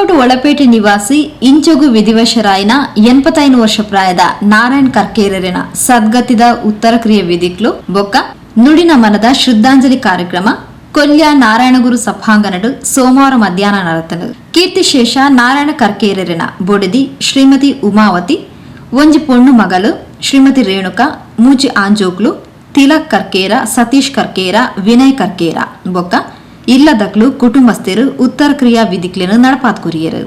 Melkote ಒಳಪೇಟೆ ನಿವಾಸಿ ಇಂಚೊಗು ವಿಧಿವಶರಾಯನ 85 ವರ್ಷ ಪ್ರಾಯದ ನಾರಾಯಣ್ ಕರ್ಕೇರರಿನ ಸದ್ಗತಿದ ಉತ್ತರ ಕ್ರಿಯೆ ವಿಧಿಕ್ಲು ಬೊಕ್ಕ ನುಡಿನ ಮನದ ಶ್ರದ್ಧಾಂಜಲಿ ಕಾರ್ಯಕ್ರಮ ಕೊಲ್ಯ ನಾರಾಯಣಗುರು ಸಭಾಂಗಣಡು ಸೋಮವಾರ ಮಧ್ಯಾಹ್ನ ನಡತನು. ಕೀರ್ತಿಶೇಷ ನಾರಾಯಣ ಕರ್ಕೇರರಿನ ಬೊಡೆದಿ ಶ್ರೀಮತಿ ಉಮಾವತಿ, ಒಂಜಿ ಪೊಣ್ಣು ಮಗಲು ಶ್ರೀಮತಿ ರೇಣುಕಾ, ಮೂಜಿ ಆಂಜೋಕ್ಲು ತಿಲಕ್ ಕರ್ಕೇರ, ಸತೀಶ್ ಕರ್ಕೇರ, ವಿನಯ್ ಕರ್ಕೇರ ಬೊಕ್ಕ ಇಲ್ಲದಕ್ಲು ಕುಟುಂಬಸ್ಥರು ಉತ್ತರ ಕ್ರಿಯಾ ವಿಧಿಕ್ಲೆನು ನಡಪಾತ್ ಕುರಿಯರು.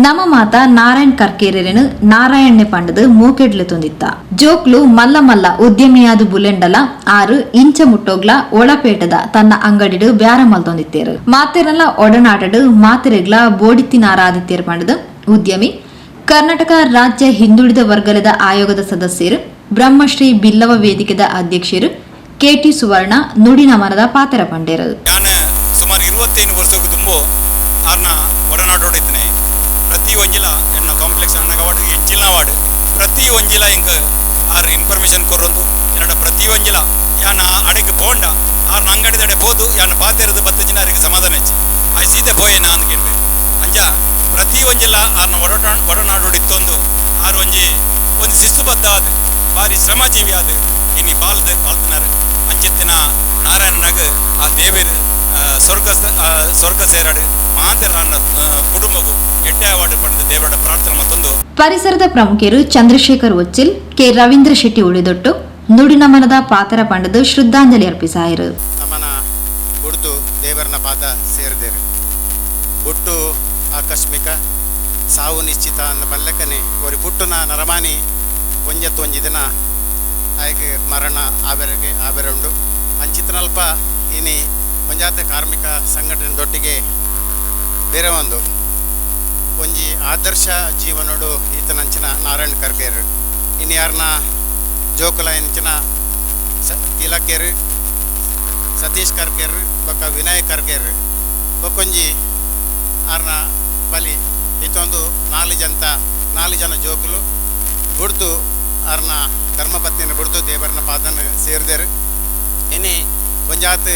ನಮ ಮಾತ ನಾರಾಯಣ್ ಕರ್ಕೇರನು ನಾರಾಯಣ್ಣೆ ಪಂಡದು ಮೂಕೆಡ್ಲು ತುಂದಿತ್ತ. ಜೋಕ್ಲು ಮಲ್ಲ ಮಲ್ಲ ಉದ್ಯಮಿಯಾದ ಬುಲೆಂಡಲ 6 ಇಂಚ ಮುಟ್ಟೋಗ್ಲ ಒಳಪೇಟದ ತನ್ನ ಅಂಗಡಿಡು ಬ್ಯಾರ ಮಲ್ತೊಂದಿತ್ತೇರು. ಮಾತೆರಲ್ಲ ಒಡನಾಟಡು ಮಾತೆರೆಗ್ಲ ಬೋಡಿತ್ತಿನಾರಾದಿತ್ತೇರು ಪಂಡದು ಉದ್ಯಮಿ ಕರ್ನಾಟಕ ರಾಜ್ಯ ಹಿಂದುಳಿದ ವರ್ಗದ ಆಯೋಗದ ಸದಸ್ಯರು ಬ್ರಹ್ಮಶ್ರೀ ಬಿಲ್ಲವ ವೇದಿಕೆದ ಅಧ್ಯಕ್ಷರು ಕೆಟಿ ಸುವರ್ಣ ನುಡಿನ ಮನದ ಪಾತ್ರ ಪಂಡೇರು. ಸುಮಾರು 25 ವರ್ಷಕ್ಕೂ ತುಂಬ ಆರ್ನ ಒಡನಾಟೋಡಿದ್ದೇನೆ. ಪ್ರತಿ ಒಂಜಿಲ ಎನ್ನ ಕಾಂಪ್ಲೆಕ್ಸ್ ಅಣ್ಣಗ ವಾರ್ಡು ಎಂಚಿಲ್ನ ವಾರ್ಡು ಪ್ರತಿ ಒಂಜಿಲ ಇಂಕ ಆರು ಇನ್ಫಾರ್ಮೇಷನ್ ಕೊರೊಂದು ಎನ್ನಡ ಪ್ರತಿ ಒಂಜಿಲ ಯಾನ ಅಡೆಗೆ ಪೋಂಡ ಆರ್ನ ಅಂಗಡಿದಡೆ ಪೋದು ಯಾನ ಪಾತೆರದು ಬತ್ತಜಿನ ಅವರಿಗೆ ಸಮಾಧಾನ ಹೆಚ್ಚು ಆ ಸೀತೆ ಪೋಯೆ ನಾನು ಕೇಳ್ಬೇಕು. ಅಂಜ ಪ್ರತಿ ಒಂಜಿಲ ಆರ್ನ ಒಡನಾಡೋಡಿತ್ತೊಂದು ಆರು ಒಂಜಿ ಒಂದು ಶಿಸ್ತುಬದ್ಧ ಆದ ಭಾರಿ ಶ್ರಮಜೀವಿ ಆದ ಇನ್ನು ಬಾಲ್ದು ಬಾಳ್ತಿನಾರು. ಅಂಚಿತ್ತಿನ ನಾರಾಯಣನಾಗ ಆ ದೇವರು ಸ್ವರ್ಗ ಸ್ವರ್ಗ ಸೇರಾಡು ಮಾತೆರ ಕುಟುಂಬಗೂ ಎಡ್ಡೆ ಅವಾರ್ಡ್ ಪಡೆದ ದೇವರ ಪ್ರಾರ್ಥನೆ ಮತ್ತೊಂದು. ಪರಿಸರದ ಪ್ರಮುಖರು ಚಂದ್ರಶೇಖರ್ ಒಚ್ಚಿಲ್, ಕೆ ರವೀಂದ್ರ ಶೆಟ್ಟಿ ಉಳಿದೊಟ್ಟು ನುಡಿನ ಮನದ ಪಾತ್ರ ಪಂಡದು ಶ್ರದ್ಧಾಂಜಲಿ ಅರ್ಪಿಸಾಯರು. ನಮ್ಮನ ಗುಡ್ದು ದೇವರನ ಪಾದ ಸೇರಿದೇರು. ಹುಟ್ಟು ಆಕಸ್ಮಿಕ, ಸಾವು ನಿಶ್ಚಿತ ಅನ್ನ ಪಲ್ಲಕ್ಕನೆ ಒರಿ ಪುಟ್ಟುನ ನರಮಾನಿ ಒಂಜತ್ತು ಒಂಜಿ ದಿನ ಆಯ್ಕೆ ಮರಣ ಆಬೆರಗೆ ಆಬೆರುಂಡು. ಅಂಚಿತನಲ್ಪ ಇನಿ ಒಂಜಾತ ಕಾರ್ಮಿಕ ಸಂಘಟನೆ ದೊಟ್ಟಿಗೆ ಬೇರೆ ಒಂದು ಒಂಜಿ ಆದರ್ಶ ಜೀವನೋಡು ಈತನಂಚಿನ ನಾರಾಯಣ ಕರ್ಕೇರು ಇನ್ಯಾರನ ಜೋಕುಲ ಇಂಚಿನ ತಿಲಕೇರು, ಸತೀಶ್ ಕರ್ಕೇರು ಬೊಕ್ಕ ವಿನಯ್ ಕರ್ಕೇರು ಬೊಕ್ಕೊಂಜಿ ಆರ್ನ ಬಲಿ ಈತೊಂದು ನಾಲು ಜನ ಜೋಕುಲು ಬುಡ್ದು ಆರ್ನ ಧರ್ಮಪತ್ನಿಯನ್ನು ಬುಡ್ದು ದೇವರನ ಪಾದನ ಸೇರಿದರು. ಇನಿ ಒಂಜಾತ್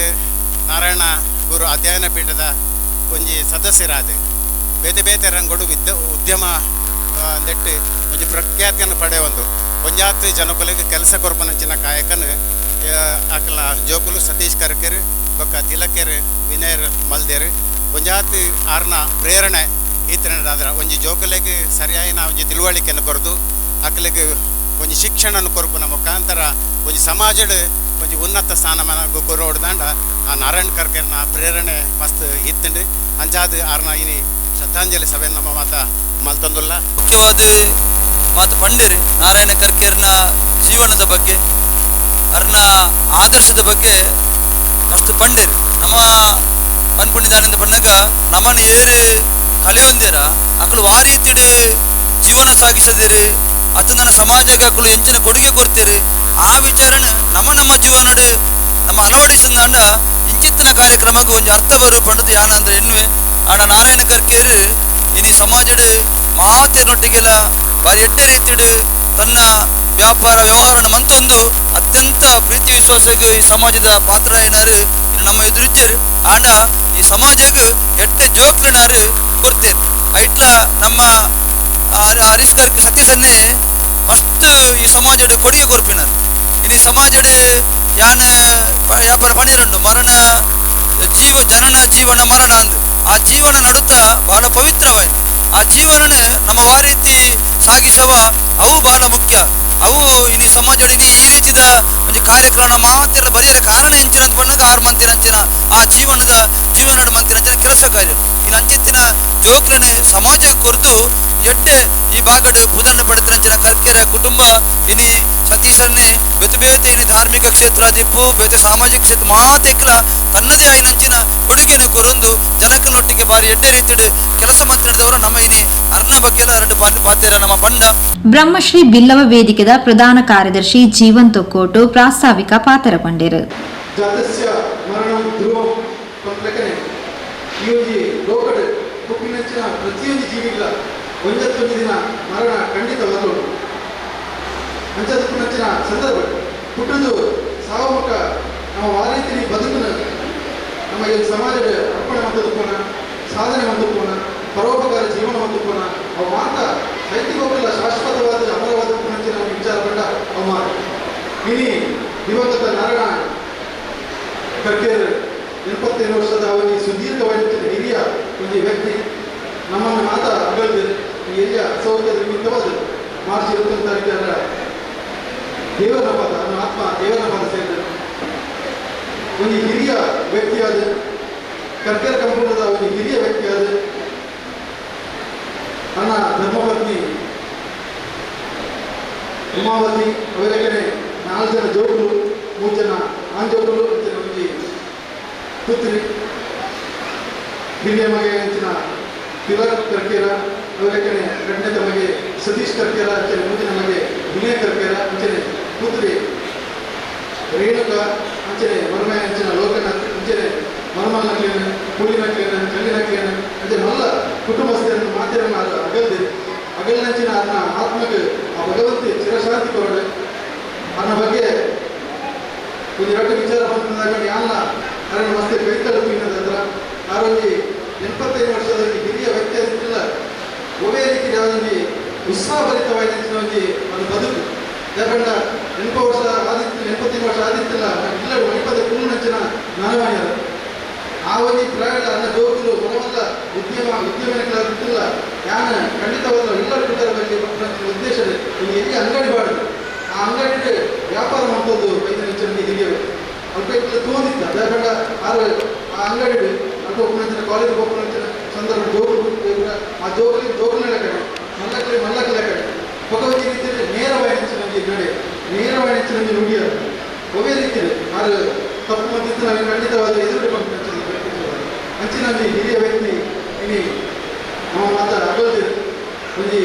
ನಾರಾಯಣ ಗುರು ಅಧ್ಯಯನ ಪೀಠದ ಒಂಜಿ ಸದಸ್ಯರಾದ ಬೇತೆ ಬೇತೆ ರಂಗೋಡು ಉದ್ಯಮ ಅಂದೆಟ್ಟು ಒಂಜಿ ಪ್ರಖ್ಯಾತಿಯನ್ನು ಪಡೆಯೊಂದು ಒಂಜಾತ್ ಜನಕುಲಿಗೆ ಕೆಲಸ ಕೊರ್ಪನಂಚಿನ ಕಾಯಕನ ಅಕಲ ಜೋಕುಲು ಸತೀಶ್ ಕರ್ಕೆರ್ ಬೊಕ್ಕ ತಿಲಕೆರ್ ವಿನಯರ್ ಮಲ್ದೇರು. ಒಂಜಾತ್ ಆರ್ನ ಪ್ರೇರಣೆ ಈತನಾದ್ರ ಒಂಜಿ ಜೋಕುಲೆಗ್ ಸರಿಯಾಯಿನ ಒಂಜಿ ತಿಳುವಳಿಕೆಯನ್ನು ಕೊರದು ಅಕಲಿಗೆ ಒಂಜಿ ಶಿಕ್ಷಣವನ್ನು ಕೊರ್ಪುನ ಮುಖಾಂತರ ಒಂಜಿ ಸಮಾಜಡ್ ಒಂಜಿ ಉನ್ನತ ಸ್ಥಾನಮಾನ ಕೊರೋಡ್ದಾಂಡ ಆ ನಾರಾಯಣ ಕರ್ಕೆರ್ನ ಪ್ರೇರಣೆ ಮಸ್ತ್ ಇತ್ತಂಡು. ಅಂಚಾದ ಆರ್ನ ಇನಿ ಶ್ರದ್ಧಾಂಜಲಿ ಸಭೆ ನಮ್ಮ ಮಾತ ಮಲ್ತೊಂದುಲ್ಲ. ಮುಖ್ಯವಾದ ಮಾತು ಪಂಡೇರಿ ನಾರಾಯಣ ಕರ್ಕೇರ್ನ ಜೀವನದ ಬಗ್ಗೆ ಅರ್ನ ಆದರ್ಶದ ಬಗ್ಗೆ ಮಸ್ತ್ ಪಂಡೇರಿ. ನಮ್ಮ ಪನ್ಪುಣಿದಾನಿಂದ ಪಣ್ಣಗ ನಮ್ಮನ ಏರು ಕಲೆಯೊಂದೇರ ಅಕಲು ಆ ರೀತಿಡು ಜೀವನ ಸಾಗಿಸದಿರಿ ಅತ್ತ ನನ್ನ ಸಮಾಜಕ್ಕೆ ಅಕಲು ಎಂಚಿನ ಕೊಡುಗೆ ಕೊಡ್ತೀರಿ ಆ ವಿಚಾರನ ನಮ್ಮ ನಮ್ಮ ಜೀವನಡು ನಮ್ಮ ಅಳವಡಿಸಿದ ಇಂಚಿತ್ತಿನ ಕಾರ್ಯಕ್ರಮಕ್ಕೆ ಒಂಜಿ ಅರ್ಥ ಬರು ಪಂಡದು ಯಾನ ಅಂದ್ರೆ ಎನ್ನುವೆ. ಆಡ ನಾರಾಯಣ ಕರ್ಕೇರು ಇನಿ ಸಮಾಜಡು ಮಾತೆರೊಟ್ಟಿಗೆಲ್ಲ ಬಾರಿ ಎಡ್ಡೆ ರೀತಿಡು ತನ್ನ ವ್ಯಾಪಾರ ವ್ಯವಹಾರನ ಮಂತೊಂದು ಅತ್ಯಂತ ಪ್ರೀತಿ ವಿಶ್ವಾಸಕ್ಕೆ ಈ ಸಮಾಜದ ಪಾತ್ರ ಏನಾರು ನಮ್ಮ ಎದುರಿಜ್ಜರು. ಆಂಡ ಈ ಸಮಾಜಕ್ಕೆ ಎಡ್ಡೆ ಜೋಕ್ಲನಾರು ಕೊಡ್ತೇನೆ. ಐಟ್ಲ ನಮ್ಮ ಹರೀಶ್ ಕರ್ಕೆ ಸತೀಶನ್ನೇ ಮಸ್ತ್ ಈ ಸಮಾಜದ ಕೊಡುಗೆ ಕೊರ್ಪಿನಾರು. ಇನ್ನು ಈ ಸಮಾಜದ ಯಾನ ವ್ಯಾಪಾರ ಪಣಿರಂಡು ಮರಣ ಜೀವ ಜನನ ಜೀವನ ಮರಣ ಅಂದು ಆ ಜೀವನ ನಡುತ್ತ ಬಹಳ ಪವಿತ್ರವಾಯ್ತು. ಆ ಜೀವನನ ನಮ್ಮ ವಾರೀತಿ ಸಾಗಿಸವ ಅವು ಬಹಳ ಮುಖ್ಯ. ಅವು ಇನಿ ಸಮಾಜ ಈ ರೀತಿದ ಒಂಜಿ ಕಾರ್ಯಕ್ರಮ ಮಾತ್ರ ಬರೆಯರ ಕಾರಣ ಎಂಚಿನ ಅಂತ ಪಣ್ಣಗ ಆರು ಮಂತಿನಂಚಿನ ಆ ಜೀವನದ ಜೀವನದ ಮಂತಿನಂಚಿನ ಕೆಲಸ ಕಾರ್ಯ ಇನ್ನು ಅಂಚಿತ್ತಿನ ಜೋಕ್ಲನೆ ಸಮಾಜ ಕೊರ್ದು ಎಡ್ಡೆ ಈ ಭಾಗಡ್ ಪುದನ್ನು ಪಡೆತಿನಂಚಿನ ಕರ್ಕೆರ ಕುಟುಂಬ ಇನಿ ಸತೀಶನ್ನೇ ಬೇತೆ ಬೇತೆ ಇನಿ ಧಾರ್ಮಿಕ ಕ್ಷೇತ್ರ ದಿಪ್ಪು ಬೇತೆ ಸಾಮಾಜಿಕ ಕ್ಷೇತ್ರ ಮಾತೆಕ್ಲ ತನ್ನದೇ ಆಯಿನಂಚಿನ ಕೊಡುಗೆನ ಕೊರೊಂದು ಜನಕನೊಟ್ಟಿಗೆ ಬಾರಿ ಎಡ್ಡೆ ರೀತಿಡು ಕೆಲಸ ಮಾತನಾಡಿದವರು ನಮ್ಮ ಇನಿ ಅರ್ನ ಬಗ್ಗೆ ಎರಡು ಪಾತ್ರೆ ನಮ್ಮ ಬಂಡ. ಬ್ರಹ್ಮಶ್ರೀ ಬಿಲ್ಲವ ವೇದಿಕೆದ ಪ್ರಧಾನ ಕಾರ್ಯದರ್ಶಿ ಜೀವನ್ ತೊಕ್ಕೋಟು ಪ್ರಾಸ್ತಾವಿಕ ಪಾತ್ರ ಪಂಡೇರು. ಜಾತಸ್ಯ ಮರಣಂ ಧ್ರುವಂ ಪಂಪ್ಲಕನೆ ಈ ಒಂಜಿ ಲೋಕಡ್ ಹುಟ್ಟಿನಂಚಿನ ಪ್ರತಿಯೊಂದು ಜೀವಿಗಳ ಒಂಜತ್ತೊಂದು ದಿನ ಮರಣ ಖಂಡಿತವಾದವು. ಅಂಚದಕ್ಕುನಂಚಿನ ಸಂದರ್ಭ ಹುಟ್ಟುದು ಸಾವು ಮುಖ ನಮ್ಮ ವಾರೀತಿನಿ ಬದುಕನ್ನು ನಮ್ಮ ಈ ಸಮಾಜದ ಅರ್ಪಣೆ ಮಂತುಕೋಣ, ಸಾಧನೆ ಮಂತುಕೋಣ, ಪರೋಪಕಾರ ಜೀವನ ಮಂತುಕೋಣ, ಅವು ಮಾತ ಐತಿಗೋಕಲ್ಲ ಶಾಶ್ವತವಾದ ಅಮರವಾದ ಪುನಂಚಿನ ವಿಚಾರ ಪಂಡ ಅವು ಮಾತ. ಇನಿ ದಿವಂಗತ ನಾರಾಯಣ ಕರ್ಕೇರ್ 85 ವರ್ಷದ ಅವನಿ ಸುದೀರ್ಘವಾಗಿ ಹಿರಿಯ ಒಂದು ವ್ಯಕ್ತಿ ನಮ್ಮನ್ನು ಮಾತ ಅಗಲ್ದಿದೆ. ಈ ಎಲ್ಲಿಯ ಅಸೌಖ್ಯದ ನಿಮಿತ್ತವಾದ ಮಾರ್ಚ್ 21 ತಾರೀಕು ಅದರ ದೇವರ ಪದ ನನ್ನ ಆತ್ಮ ದೇವರ ಪದ ಸೇರಿದರು. ಒಂದು ಹಿರಿಯ ವ್ಯಕ್ತಿಯಾದ ಕರ್ಕೇರ್ ಕಂಪೌಂಡದ ಒಂದು ಹಿರಿಯ ವ್ಯಕ್ತಿಯಾದ ನನ್ನ ಧರ್ಮಪತ್ನಿ ಉಮಾವತಿ ಅವರಕಡೆ 4 ಜನ ಜೋಕುಲು, 3 ಜನ ಆಂಜೋಕುಲು ಅಂಚಿನ ಒಂಜಿ ಪುತ್ರಿ, ಹಿರಿಯ ಮಗೆ ಅಂಚಿನ ತಿಲಕ್ ಕರ್ಕೇರ ಅವರಕಡೆ ಎರಡನೇ ಮಗೆ ಸತೀಶ್ ಕರ್ಕೇರ ಅಂಚನೆ ಮೂಜಿನ ಮಗೆ ವಿನಯ್ ಕರ್ಕೇರ ಅಂಚನೆ ಪುತ್ರಿ ರೇಣುಕಾ ಅಂಚನೆ ಮರ್ಮಯ ಅಂಚಿನ ಲೋಕನಾಥ್ ಅಂಚನೆ ಮರ್ಮಲ್ನಕ್ಲೇನ ಪುಳಿನಕ್ಲೇನ ಕಲ್ಲಿನಕ್ಲೇನ ಅಂಚನೆ ಮಲ್ಲ ಕುಟುಂಬಸ್ಥರನ್ನು ಮಾತಿರನ್ನು ಅದು ಅಗಲ್ದೆ ಅಗಲಿನಂಚಿನ ಅದನ್ನ ಆತ್ಮಕ್ಕೆ ಆ ಭಗವಂತೆ ಚಿರಶಾಂತಿ ಕೊರಡೆ. ಅನ್ನೋ ಬಗ್ಗೆ ಒಂದು ಎರಡು ವಿಚಾರ ಬಂದಾಗ ಯಾನ ಅರಣ್ಯ ಮಸ್ತೆ ಕೈತಲು ತಿನ್ನದ ಹತ್ರ ಆರೋಗ್ಯ 85 ವರ್ಷದಲ್ಲಿ ಹಿರಿಯ ವ್ಯಕ್ತಿ ಆಗಿದ್ದಿಲ್ಲ. ಒಳ್ಳೆಯ ರೀತಿಯ ಒಂಜಿ ಉತ್ಸಾಹಭರಿತವಾಗಿ ಒಂಜಿ ಒಂದು ಬದುಕು. ಯಾಕಂದ್ರೆ 80 ವರ್ಷ ಆದಿತ್ಯ 85 ವರ್ಷ ಆದಿತ್ತಿಲ್ಲ ಇಲ್ಲ ಮಣಿಪದ ಕುಂಚಿನ ನಾನವಾಣಿಯರು ಆ ಒಂಜಿ ಪ್ರಾಯದ ಅನ್ನ ಜೋಕುಲು ಮನವಲ್ಲ ಉದ್ಯಮಗಳಾಗುತ್ತಿಲ್ಲ. ಯಾನ ಖಂಡಿತವಾದ ಎಲ್ಲರ ಕುಟುಂಬ ಬಗ್ಗೆ ಉದ್ದೇಶ ಒಂದು ಎಲ್ಲಿ ಅಂಗಡಿ ಬಾಡುದು ಆ ಅಂಗಡಿ ವ್ಯಾಪಾರ ಮಾಡ್ಬೋದು ವೈದ್ಯ ಹಿರಿಯ ವ್ಯಕ್ತಿ ಅಲ್ಪ ತೋದಿತ್ತ. ಯಾಕಂದ್ರೆ ಆ ಅಂಗಡಿ ಅಲ್ಪ ಒಪ್ಪುನಂಚಿನ ಕಾಲೇಜ್ ಒಪ್ಪುನಂಚಿನ ಸಂದರ್ಭ ಜೋಕುಲು ಆ ಜೋಕಲಿ ಜೋಕುಲ ಕಡೆ ಮಲ್ಲಕಲೆ ಮಲ್ಲಕಲೆ ಕಡೆ ಭಗವತಿ ರೀತಿಯಲ್ಲಿ ನೇರವಾಗಿ ನಮಗೆ ನಡೆ ನೇರವಾಗಿ ನಮಗೆ ನುಡಿಯೋದು ಒಳ್ಳೆಯ ರೀತಿಯಲ್ಲಿ ಆರು ತಪ್ಪು ಮಂತಿತ್ತು ನಮಗೆ ಖಂಡಿತವಾದ ಎದುರು ಅಂಚಿನ ಹಿರಿಯ ವ್ಯಕ್ತಿ ಇನಿ ನಮ್ಮ ಮಾತ ಅಗಲ್ದಿರು ಒಂಜಿ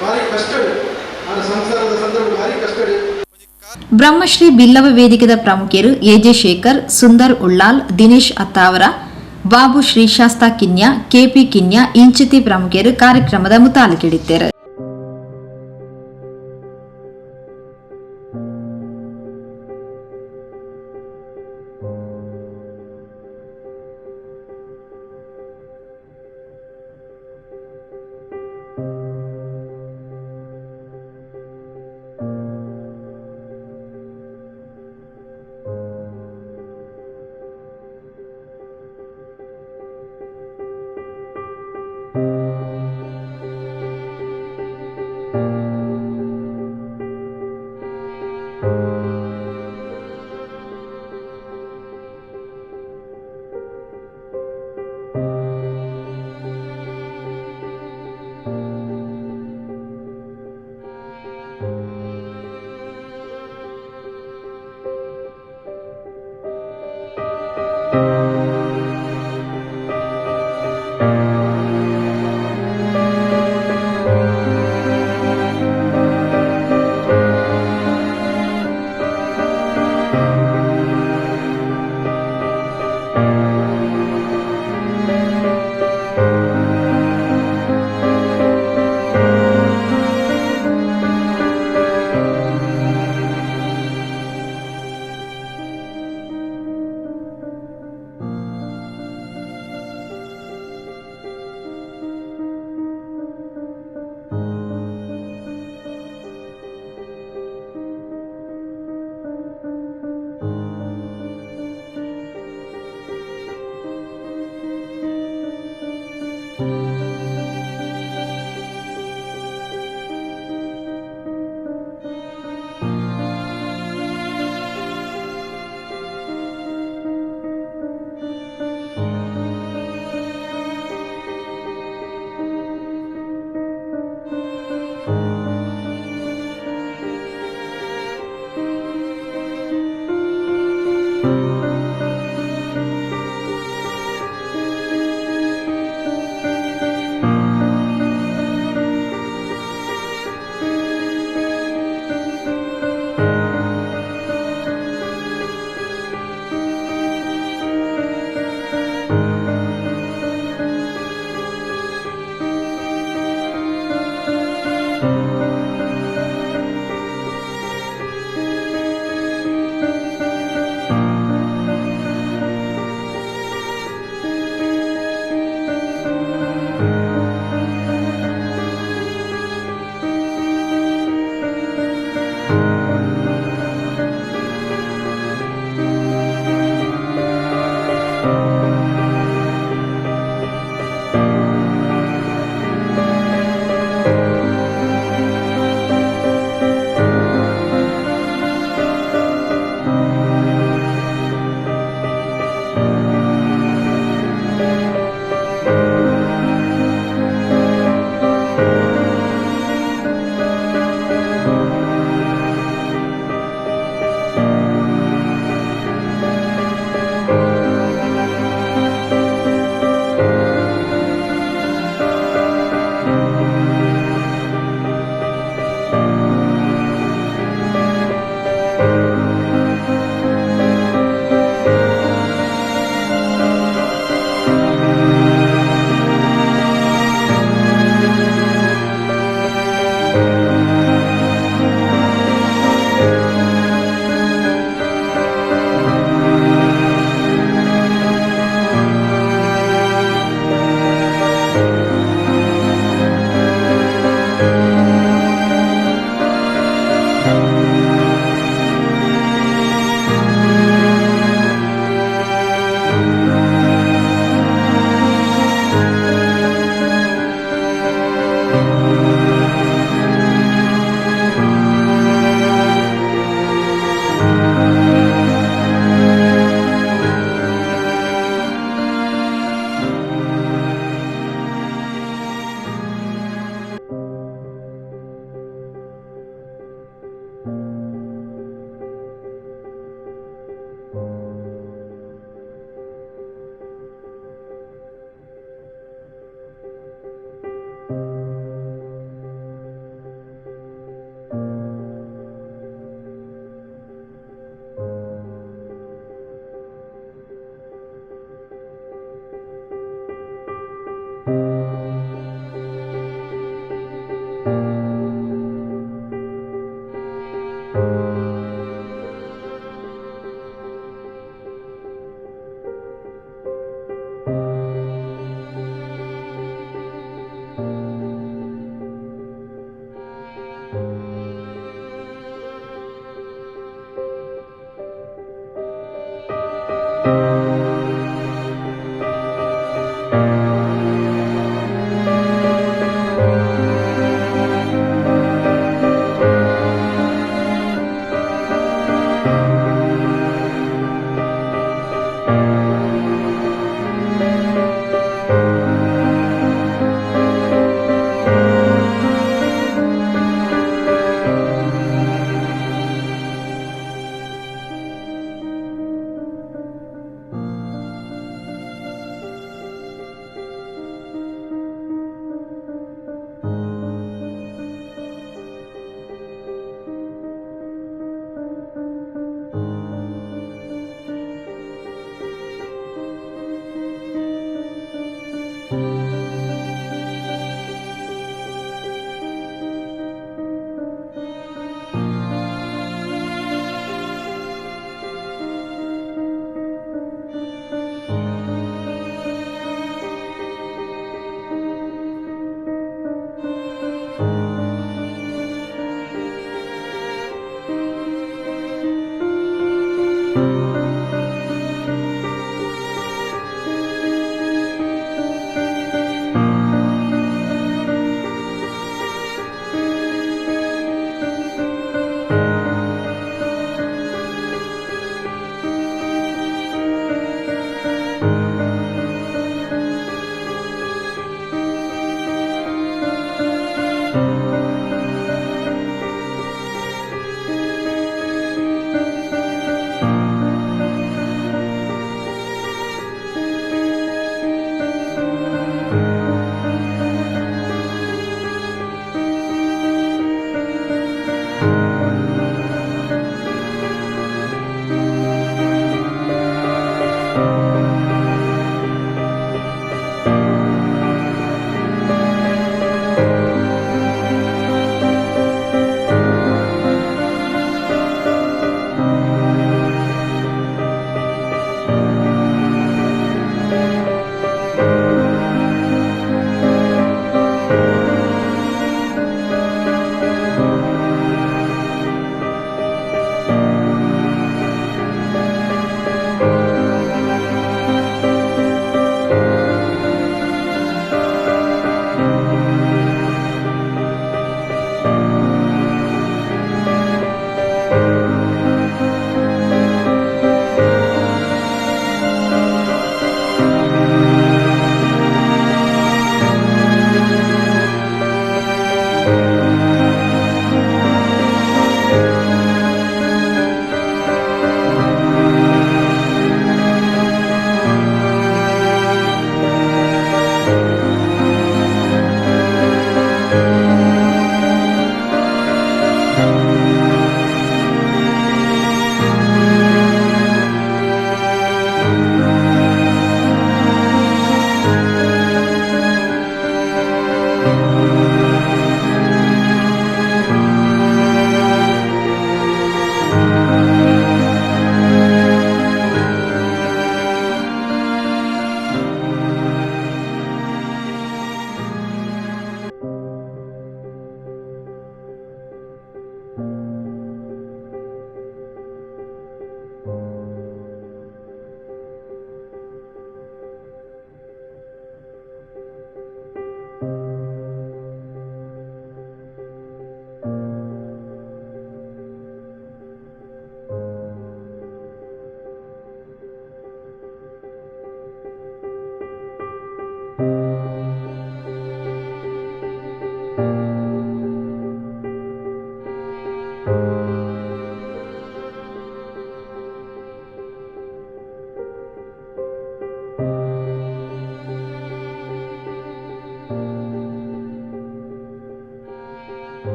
ಭಾರಿ ಕಷ್ಟಡು ಆ ಸಂಸಾರದ ಸಂದರ್ಭ ಭಾರಿ ಕಷ್ಟಡು. ಬ್ರಹ್ಮಶ್ರೀ ಬಿಲ್ಲವ ವೇದಿಕೆದ ಪ್ರಮುಖರು ಎಜೆ ಶೇಖರ್, ಸುಂದರ್ ಉಳ್ಳಾಲ್, ದಿನೇಶ್ ಅತ್ತಾವರ, ಬಾಬು ಶ್ರೀಶಾಸ್ತಾ ಕಿನ್ಯಾ, ಕೆಪಿ ಕಿನ್ಯಾ ಇಂಚಿತಿ ಪ್ರಮುಖರು ಕಾರ್ಯಕ್ರಮದ ಮುತಾಲಿಕಿಡಿದ್ದಾರೆ.